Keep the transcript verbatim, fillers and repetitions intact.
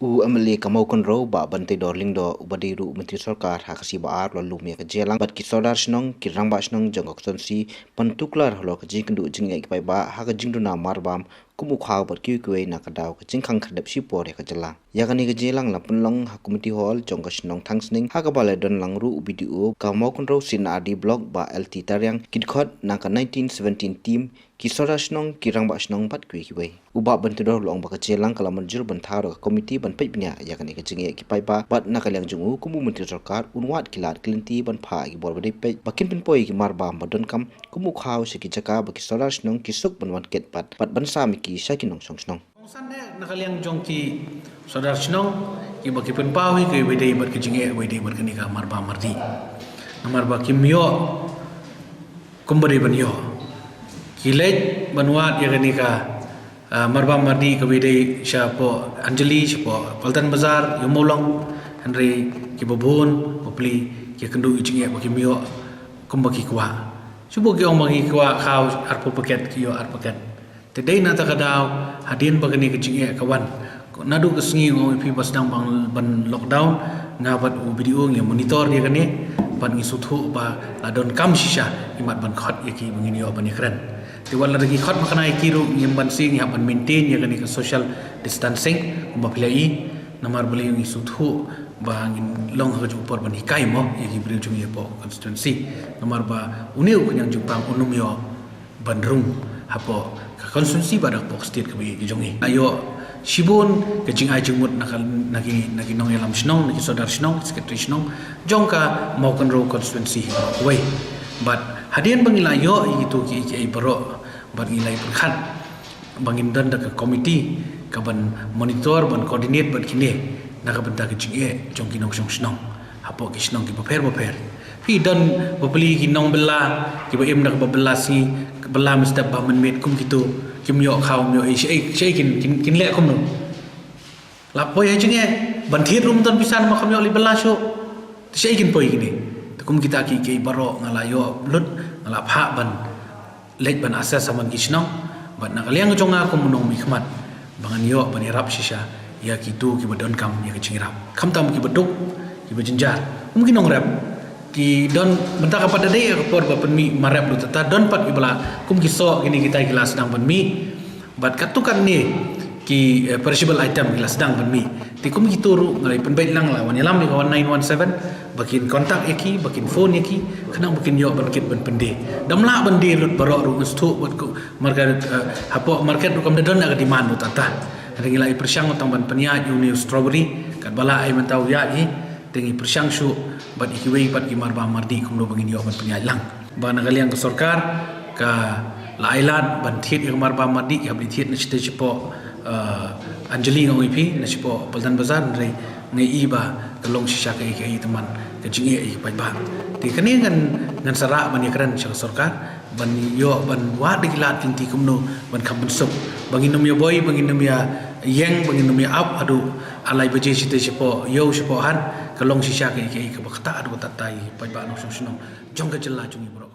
U M L A ka Mawkynrew, Bah Banteidor Lyngdoh, uba dei ruh u Myntri Sorkar ha ka sngi ba ar, u la lum ïa ka jingïalang bad ki Sordar Shnong, ki Rangbah Shnong jong ka konstituensi, ban tuklar halor ka jingkynduh jingeh ki paidbah ha ka jingduna marbam kum u khaw bad kiwei kiwei na ka daw ka jingkhang khyrdep shipor ïa ka jylla. Ïa kane ka jingïalang la pynlong ha Community Hall jong ka shnong Thangsning, ha kaba la don lang ruh u B D O ka Mawkynrew C&RD Block, Bah L T Tariang, ki dkhot na ka nineteen seventeen team, ki Sordar Shnong, ki Rangbah Shnong bad kiwei kiwei. U Bah Banteidor u la ong ba ka jingïalang ka la mynjur ban thaw da ka komiti ban peit bniah ïa kane ka jingeh ki paidbah, bad na ka liang jong u kum u Myntri Sorkar, un wad ki lad ki lynti ban phah ïa ki bor ba dei peit ba kin pynpoi ïa ki marbam ba donkam kum u khaw sha ki jaka ba ki Sordar Shnong ki suk ban wan kit pat, bad ban sam ïa ki sha ki nongshong shnong. Kongsan de na ka liang jong ki Sordar Shnong, kiba ki pynpaw ïa kiwei dei bad ka jingeh, wei dei bad kane ka marbam mardih. Namar ba kim ïoh kumba dei ban ïoh. Ki leit ban wad ïa kane ka, ah, marbam mardih, kawei dei shapoh Anjali, shapoh Paltan Bazar, ïa u Mawlong, hynrei kiba bun bapli ki kynduh ïa jingeh ba kim ïoh kumba ki kwah. Shu ba ki ong ba ki kwah khaw arphew paket, ki ïoh ar paket. Te dei na kata ka daw, hadien ba kane ka jingeh ka wan, naduh ka sngi, nga ong ïa phi, ba sdang ban, ban lockdown, nga bad u B D O ngi monitor ïa kane, bad ngi sngewthuh ba la donkam shisha imat ban khot ïa ki ba ngin ïoh ban ïakren. Te wat lada ki khot makna ïa ki ruh, ngim banse, ngi hap ban maintain ïa kane ka social distancing kumba phi la i. Namar balei? Ngi sngewthuh ba ngin long ha ka jingpor ban hikai mo ïa ki briew jong ngi hapoh constituency. Namar ba une u khñiang jingpang un ym ïoh ban rung hapoh ka constituency bad hapoh ka state kaba ïeit ka jong ngi. Ïoh shibun ka jingai jingmut na ka, na ki, na ki nongïalam shnong, na ki Sordar Shnong, Secretary Shnong jong ka Mawkynrew constituency baroh kawei. Bad hadien ba ngi la ïoh ïa kito kiei kiei baroh, bad ngi la ïa pyrkhat ba ngin don da ka komiti kaban monitor, ban coordinate bad kine na ka bynta ka jingeh jong ki nongshong shnong hapoh ki shnong kiba pher bapher. Phi don bapli ki nongbylla kiba im da kaba bylla sngi, bylla mynstep, ba mynmiet kum kito, kim ïoh khaw, ym ïoh ei, shaei, shaei kin, kin, kin leh kumno? La poi ha jingeh, ban thied ruh ym don pisa namar kam ïoh leit bylla shuh. Te shaei kin poi kine? Te kum kita kiei kiei baroh nga la ïoh lut, nga la phah ban leit ban assess ha man ki shnong, bad na ka liang jong nga kum u nongmihkhmat, ba ngan ïoh ban ïarap shisha ïa kito kiba donkam ïa ka jingïarap. Khamtam kiba duk, kiba jynjar. Kum ki nongrep, ki don, mynta ka pat da dei ka por ba pynmih mar rep lut, ta don pat kiba la, kum ki soh kine kita ki la sdang ban mih. Bad katto katne ki, eh, perishable item ki la sdang ban mih. Te kum kito ruh nga la pynbeit lang, la wan ïalam ïa ka one nine one seven, ba kin contact ïa ki, ba kin phone ïa ki, khnang ba kin ïoh ban kit ban pyndie. Dam lah ban die lut baroh ruh, nga sngewthuh bad ko market, eh, hapoh market ruh kam da don ïa ka demand ruh tata. Hynrei ngi la ïa pyrshang tang ban pynïaid ïa une u strawberry, katba la ai mynta u ïaid hi, te ngi pyrshang shuh bad ïa kiwei pat ki marbam mardih kumno ba ngin ïoh ban pynïaid lang. Ba na ka liang ka sorkar ka la ai lad ban thied ïa ka marbam mardih, ki hap leit thied na shatei shapoh, eh, Anjali, nga ong ïa phi, na shapoh Paltan Bazar, hynrei nga i ba ka long shisha kaei kaei tymmen ka jingeh ïa ki paidbah. Te kane ngan, ngan sa rah ban ïakren sha ka sorkar ban ïoh ban wad da ki lad ki lynti kumno ban kham pynsuk, ba ngin ym ïa boi, ba ngin ym ïa ïeng, ba ngin ym ïa ap haduh ar lai baje shatei shapoh ïew shapoh hat. Ka long shisha kaei kaei kaba ktah haduh katta katta ïa ki paidbah nongshong shnong jong ka jylla jong ngi baroh.